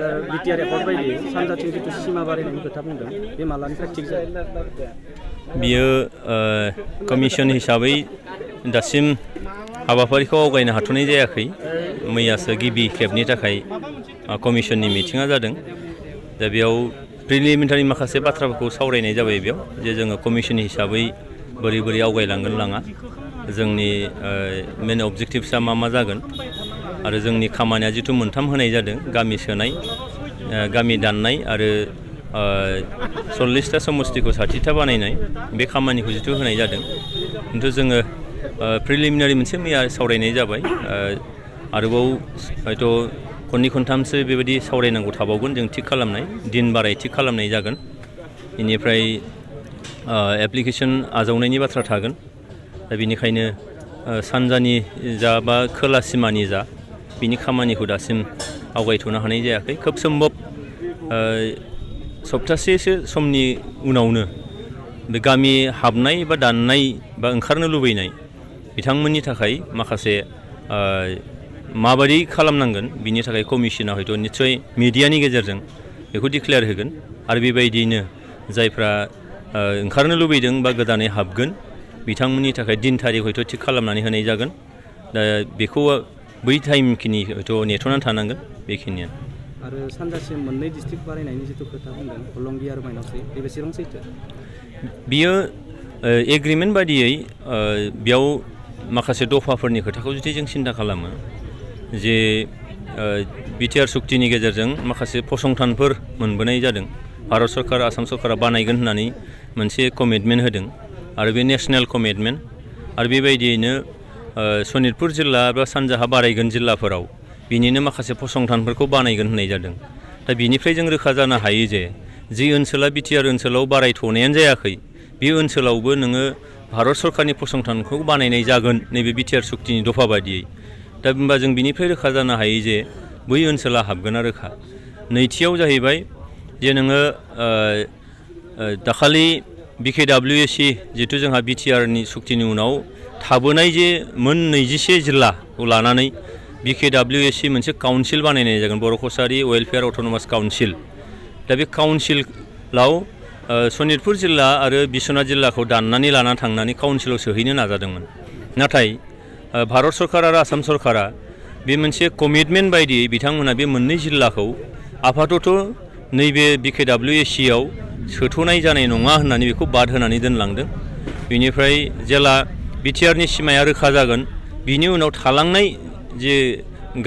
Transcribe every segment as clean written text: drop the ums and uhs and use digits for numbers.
सार BTR record बायदि सानजाथिं जिथु सिमा बारायनायनि खोथा बुंदों बे मालानिफ्राय थिग जायो बियो कमिसन हिसाबै दासिम हाबाफारिखौ आवगायनो हाथ'नाय जायाखै मैयासो गिबि खेबनि थाखाय कमिसननि मिटिङा जादों दा बेयाव प्रिलिमिनारि माखासे बाथ्राफोरखौ सावरायनाय जाबाय बेयाव जे जोङो कमिसन हिसाबै बोरै बोरै आवगायलांगोन लाङा जोंनि मेन अबजेक्टिभसा मा जागोन आरो जोंनि खामानिया जिथु मोनथाम होनाय जादों गामि सोनाय गामि दाननाय आरो 40टा समस्तिखौ 60टा बानायनाय बे खामानिखौ जिथु होनाय जादों खिन्थु जोङो प्रिलिमिनारि मोनसे मैया सावरायनाय जाबाय आरोबाव हयथ' खननै खनथामसो बेबायदि सावरायनांगौ थाबावगोन जों थिग खालामनाय दिन बाराय थिग खालामनाय जागोन बेनिफ्राय एप्लिकेसन आजावनायनि बाथ्रा थागोन दा बेनिखायनो सानजानि जा बा खोला सिमानि जा बिनि खामानिखौ दासिम आवगायथ'नो हानाय जायाखै खोब सम्भब सप्तासेसो समनि उनावनो बे गामि हाबनाय बा दाननाय बा ओंखारनो लुबैनाय बिथांमोननि थाखाय माखासे माबायदि खालामनांगोन बिनि थाखाय कमिसना हयथ' निस्सय मिडियानि गेजेरजों बेखौ डिक्लेयार होगोन आरो बेबायदियैनो जायफ्रा ओंखारनो लुबैदों बा गोदानै हाबगोन बिथांमोननि थाखाय दिन थारिख हयथ' थिग खालामनानै होनाय जागोन दा बेखौ बै टाइमखिनि हयथ' नेथ'नानै थानांगोन बेखिनियानो आरो सानजासिम मोननै डिस्ट्रिक्ट बारायनायनि जिथु खोथा बुंदों हलंगि आरो माइनावस्रि बे बेसेबां सैथो बियो एग्रिमेन्ट बादियै बेयाव माखासे दफाफोरनि खोथाखौ जुदि जों सिन्था खालामो जे बिटिआर सुक्तिनि गेजेरजों माखासे फसंथानफोर मोनबोनाय जादों भारत सरकार आसाम सरकारा बानायगोन होननानै मोनसे कमिटमेन्ट होदों आरो बे नेसनेल कमिटमेन्ट आरो बेबायदियैनो सनितपुर जिल्ला बा सानजाहा बारायगोन जिल्लाफोराव बिनिनो माखासे फसंथानफोरखौ बानायगोन होननाय जादों दा बिनिफ्राय जों रोखा जानो हायो जे जि ओनसोला बिटिआर ओनसोलाव बारायथ'नायानो जायाखै बे ओनसोलावबो नोङो भारत सरकारनि फसंथानखौ बानायनाय जागोन नैबे बिटिआर सुक्तिनि दफा बायदियै दा होमबा जों बिनिफ्राय रोखा जानो हायो जे बै ओनसोला हाबगोना रोखा नैथियाव जाहैबाय जे नोङो दाखालि BKWSC जिथु जोंहा बिटिआरनि सुक्तिनि उनाव थाबोनाय जे मोन 21 जिल्लाखौ लानानै BKWSC मोनसे काउन्सिल बानायनाय जागोन बर' कसारि वेलफेयार अट'नमास काउन्सिल दा बे काउन्सिलाव सनितपुर जिल्ला आरो बिश्वनाथ जिल्लाखौ दाननानै लाना थांनानै काउन्सिलाव सोहैनो नाजादोंमोन नाथाय भारत सरकार आरो आसाम सरकारा बे मोनसे कमिटमेन्ट बायदियै बिथांमोना बे मोननै जिल्लाखौ आपातत' नैबे BKWSC आव सोथ'नाय जानाय नङा होननानै बेखौ बाद होनानै दोनलांदों बेनिफ्राय जेला बिटिआरनि सिमाया रोखा जागोन बिनि उनाव थालांनाय जे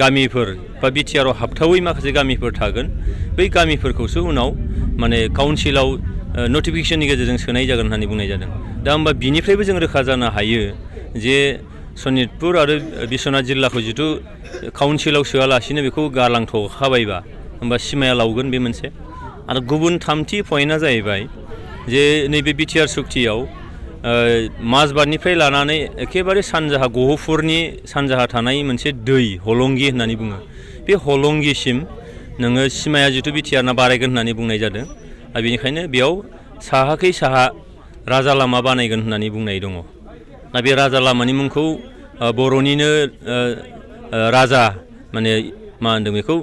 गामिफोर बा बिटिआराव हाबथावै माखासे गामिफोर थागोन बै गामिफोरखौसो उनाव माने काउन्सिलाव नटिफिकेसननि गेजेरजों सोनाय जागोन होननानै बुंनाय जादों दा होमबा बिनिफ्रायबो जों रोखा जानो हायो जे सनितपुर आरो बिश्वनाथ जिल्लाखौ जिथु काउन्सिलाव सोआलासिनो बेखौ गारलांथ'खाबायबा होमबा सिमाया लावगोन बे मोनसे आरो गुबुन थामथि पइन्टआ जाहैबाय जे नैबे बिटिआर सुक्तियाव माजबाटनिफ्राय लानानै एखेबारे सानजाहा गहपुरनि सानजाहा थानाय मोनसे दै हलंगि होननानै बुङो बे हलंगिसिम नोङो सिमाया जिथु बिटिआरना बारायगोन होननानै बुंनाय जादों आरो बेनिखायनो बेयाव साहाखै साहा राजा लामा बानायगोन होननानै बुंनाय दङ दा बे राजा लामानि मुंखौ बर'निनो राजा माने मा होनदों बेखौ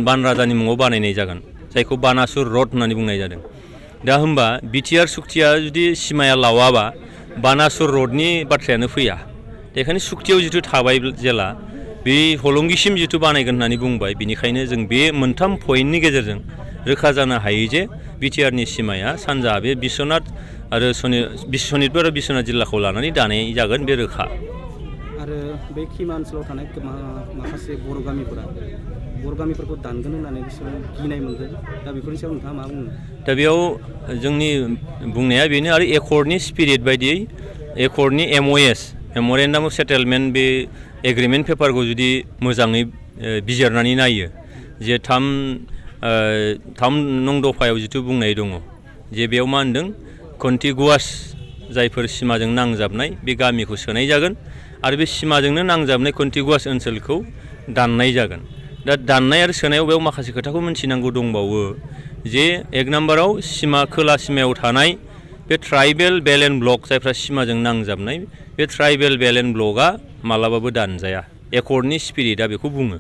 बान राजानि मुङाव बानायनाय जागोन जायखौ बानासुर रड होननानै बुंनाय जादों दा होमबा बिटिआर सुक्तिया जुदि सिमाया लावाबा बानासुर रडनि बाथ्रायानो फैया बेखायनो सुक्तियाव जिथु थाबाय जेला बे हलंगिसिम जिथु बानायगोन होननानै बुंबाय बिनिखायनो जों बे मोनथाम पइन्टनि गेजेरजों रोखा जानो हायो जे बिटिआरनि सिमाया सानजा बे बिश्वनाथ आरो सनितपुर आरो बिश्वनाथ जिल्लाखौ लानानै दानाय जागोन बे रोखा आरो बे खिमा ओनसोलाव थानाय माखासे बर' गामिफोरखौ दानगोन होननानै बिसोर गिनाय मोनदों दा बेफोरनि सायाव नोंथाङा मा बुङो दा बेयाव जोंनि बुंनाया बेनो आरो एकर्डनि स्पिरिट बायदियै एकर्डनि MOS मेमरेन्डाम अफ सेटेलमेन्ट बे एग्रिमेन्ट पेपारखौ जुदि मोजाङै बिजिरनानै नायो जे थाम नं दफायाव जिथु बुंनाय दङ जे बेयाव मा होनदों कन्टिगुवास जायफोर सिमाजों नांजाबनाय बे गामिखौ सोनाय जागोन आरो बे सिमाजोंनो नांजाबनाय कन्टिगुवास ओनसोलखौ दाननाय जागोन दा दाननाय आरो सोनायाव बेयाव माखासे खोथाखौ मिन्थिनांगौ दंबावो जे एक नाम्बाराव सिमा खोला सिमायाव थानाय बे ट्राइबेल बेल एन्ड ब्लक जायफ्रा सिमाजों नांजाबनाय बे ट्राइबेल बेल एन्ड ब्लकआ मालाबाबो दानजाया एकर्डनि स्पिरिटआ बेखौ बुङो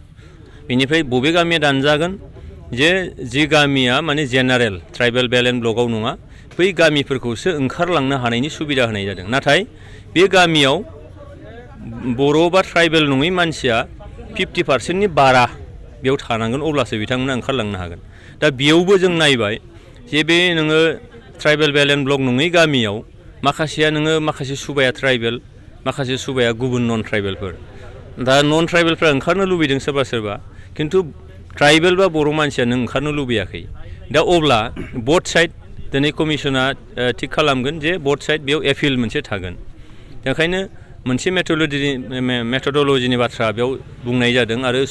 बेनिफ्राय बबे गामिया दानजागोन जे जि गामिया माने जेनारेल ट्राइबेल बेल्ट एन्ड ब्लकआव नङा बै गामिफोरखौसो ओंखारलांनो हानायनि सुबिदा होनाय जादों नाथाय बे गामियाव बर' बा ट्राइबेल नङै मानसिया 50%नि बारा बेयाव थानांगोन अब्लासो बिथांमोना ओंखारलांनो हागोन दा बेयावबो जों नायबाय जे बे नोङो ट्राइबेल बेल्ट एन्ड ब्लक नङै गामियाव माखासेया नोङो माखासे सुबाया ट्राइबेल माखासे सुबाया गुबुन नन ट्राइबेलफोर दा नन ट्राइबेलफ्रा ओंखारनो लुबैदों सोरबा सोरबा खिन्थु ट्राइबेल बा बर' मानसिया नों ओंखारनो लुबैयाखै दा अब्ला बथ साइड दिनै कमिसना थिग खालामगोन जे बथ साइड बेयाव एपिल मोनसे थागोन बेखायनो मोनसे मेथडलजिनि बाथ्रा बेयाव बुंनाय जादों आरो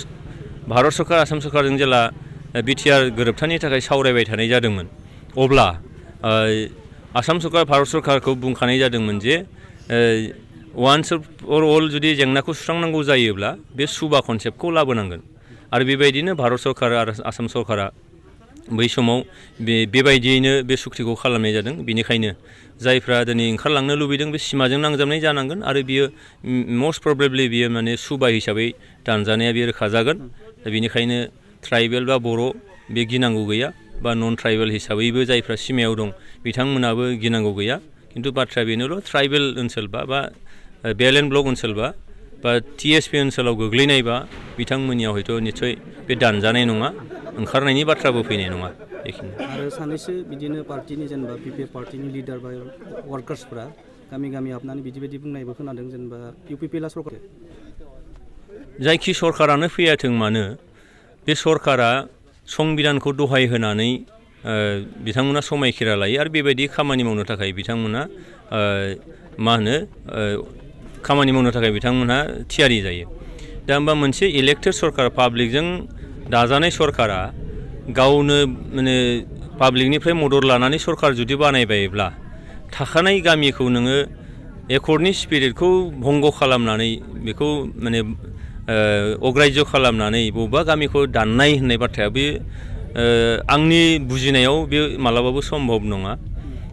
भारत सरकार आसाम सरकारजों जेला बिटिआर गोरोबथानि थाखाय सावरायबाय थानाय जादोंमोन अब्ला आसाम सरकार भारत सरकारखौ बुंखानाय जादोंमोन जे वान्स फर अल जुदि जेंनाखौ सुस्रांनांगौ जायोब्ला बे सुबा कनसेप्टखौ लाबोनांगोन आरो बेबायदिनो भारत सरकार आरो आसाम सरकारा बै समाव बेबायदियैनो बे सुक्तिखौ खालामनाय जादों बेनिखायनो जायफ्रा दिनै ओंखारलांनो लुबैदों बे सिमाजों नांजाबनाय जानांगोन आरो बियो मस्ट प्रबेबलि बियो माने सुबा हिसाबै दानजानाया बे रोखा जागोन दा बेनिखायनो ट्राइबेल बा बर' बे गिनांगौ गैया बा नन ट्राइबेल हिसाबैबो जायफ्रा सिमायाव दं बिथांमोनाबो गिनांगौ गैया खिन्थु बाथ्राया बेनोल' ट्राइबेल ओनसोल बा बेल्ट एन्ड ब्लक ओनसोल बा TSP ओनसोलाव गोग्लैनायबा बिथांमोननियाव हयथ' निस्सय बे दानजानाय नङा ओंखारनायनि बाथ्राबो फैनाय नङा बेखिनि आरो सानैसो बिदिनो पार्टिनि जेनेबा PPF पार्टिनि लिडार बा वार्कार्सफ्रा गामि गामि हाबनानै बिदि बुंनायबो खोनादों जेनेबा UPPला सरकार जायखि सरकारानो फैयाथों मानो बे सरकारा संबिधानखौ दहाय होनानै बिथांमोना समायखिरा लायो आरो बेबायदि खामानि मावनो थाखाय बिथांमोना खामानि मावनो थाखाय बिथांमोनहा थियारि जायो दा होमबा मोनसे इलेक्टेड सरकार पाब्लिकजों दाजानाय सरकारा गावनो माने पाब्लिकनिफ्राय मदद लानानै सरकार जुदि बानायबायोब्ला थाखानाय गामिखौ नोङो एकर्डनि स्पिरिटखौ भंग खालामनानै बेखौ माने अग्राह्य खालामनानै बबेबा गामिखौ दाननाय होननाय बाथ्राया बे आंनि बुजिनायाव बे मालाबाबो सम्भब नङा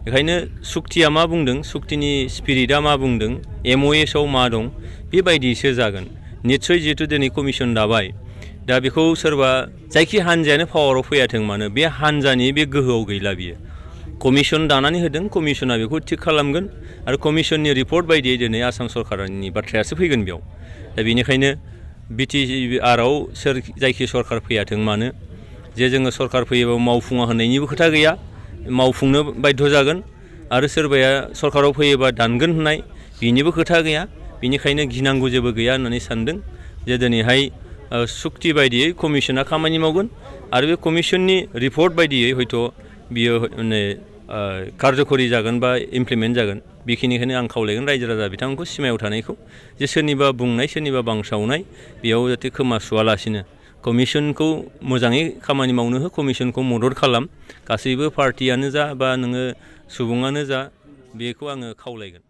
बेखायनो सुक्तिया मा बुंदों सुक्तिनि स्पिरिटआ मा बुंदों MOSआव मा दं बेबायदिसो जागोन निस्सय जिहेतु दिनै कमिसन दाबाय दा बेखौ सोरबा जायखि हानजायानो पावाराव फैयाथों मानो बे हानजानि बे गोहोआव गैला बियो कमिसन दानानै होदों कमिसना बेखौ थिग खालामगोन आरो कमिसननि रिपर्ट बायदियै दिनै आसाम सरकारनि बाथ्रायासो फैगोन बेयाव दा बेनिखायनो BTRआव जायखि सरकार फैयाथों मानो जे जोङो सरकार फैयोबा मावफुङा होननायनिबो खोथा गैया मावफुंनो बाध्य जागोन आरो सोरबाया सरकाराव फैयोबा दानगोन होननाय बेनिबो खोथा गैया बेनिखायनो गिनांगौ जेबो गैया होननानै सानदों जे दिनैहाय सुक्ति बायदियै कमिसना खामानि मावगोन आरो बे कमिसननि रिपर्ट बायदियै हयथ' बियो माने कार्यकरि जागोन बा इमप्लिमेन्ट जागोन बेखिनिखायनो आं खावलायगोन रायजो राजा बिथांमोनखौ सिमायाव थानायखौ जे सोरनिबा बुंनाय सोरनिबा बांसावनाय बेयाव जाहाथे खोमा सुवालासिनो कमिसनखौ मोजाङै खामानि मावनो हो कमिसनखौ मदद खालाम गासैबो पार्टियानो जा बा नोङो सुबुङानो जा बेखौ आङो खावलायगोन